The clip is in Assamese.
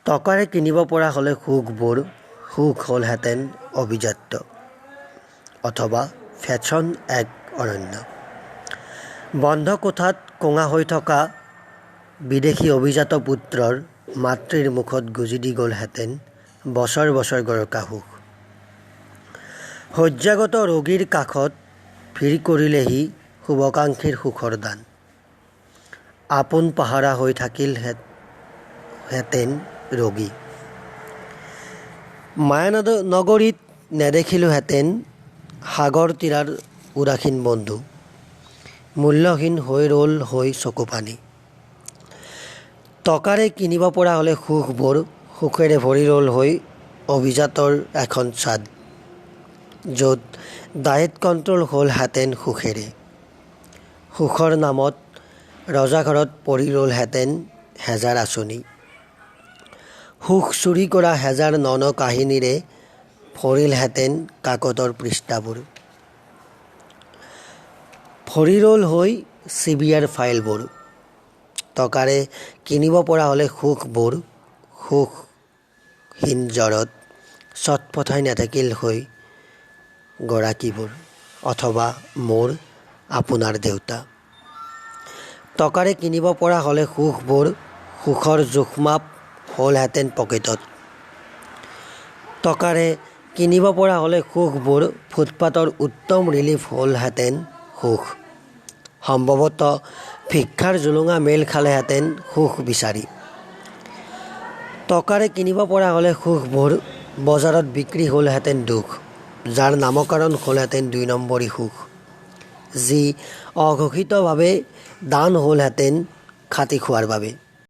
টকাৰে কিনিব পৰা হ'লে সুখবোৰ, সুখ হ'লহেঁতেন অভিজাত্য অথবা ফেশ্বন এক অৰণ্য। বন্ধ কোঠাত কোঙা হৈ থকা বিদেশী অভিজাত পুত্ৰৰ মাতৃৰ মুখত গুজি দি গ'লহেঁতেন বছৰ বছৰ গৰকা সুখ। শয্যাগত ৰোগীৰ কাষত ভিৰ কৰিলেহি শুভাকাংক্ষীৰ সুখৰ দান। আপোন পাহৰা হৈ থাকিলহেঁতেন ৰোগী। মায়ানগৰীত নেদেখিলোহেঁতেন সাগৰ তীৰাৰ উদাসীন বন্ধু। মূল্যহীন হৈ ৰ'ল হৈ চকুপানী। টকাৰে কিনিব পৰা হ'লে সুখবোৰ, সুখেৰে ভৰি ৰ'ল হৈ অভিজাতৰ এখন চাদ, য'ত ডায়েট কণ্ট্ৰল হ'লহেঁতেন সুখেৰে। সুখৰ নামত ৰজাঘৰত পৰি ৰ'লহেঁতেন হেজাৰ আঁচনি। সুখ চুৰি কৰা হেজাৰ ন ন কাহিনীৰে ভৰিলহেঁতেন কাকতৰ পৃষ্ঠাবোৰ। ভৰি ৰ'ল হৈ চি বি আইৰ ফাইলবোৰ। টকাৰে কিনিব পৰা হ'লে সুখবোৰ, সুখহীন জ্বৰত ছটফটাই নাথাকিল হৈ গৰাকীবোৰ অথবা মোৰ আপোনাৰ দেউতা। টকাৰে কিনিব পৰা হ'লে সুখবোৰ, সুখৰ জোখমাপ হ'লহেঁতেন পকেটত। টকাৰে কিনিব পৰা হ'লে সুখবোৰ, ফুটপাথৰ উত্তম ৰিলিফ হ'লহেঁতেন সুখ। সম্ভৱতঃ ভিক্ষাৰ জোলোঙা মেল খালেহেঁতেন সুখ বিচাৰি। টকাৰে কিনিব পৰা হ'লে সুখবোৰ, বজাৰত বিক্ৰী হ'লহেঁতেন দুখ, যাৰ নামকৰণ হ'লহেঁতেন দুই নম্বৰী সুখ, যি অঘোষিতভাৱে দান হ'লহেঁতেন খাটি খোৱাৰ বাবে।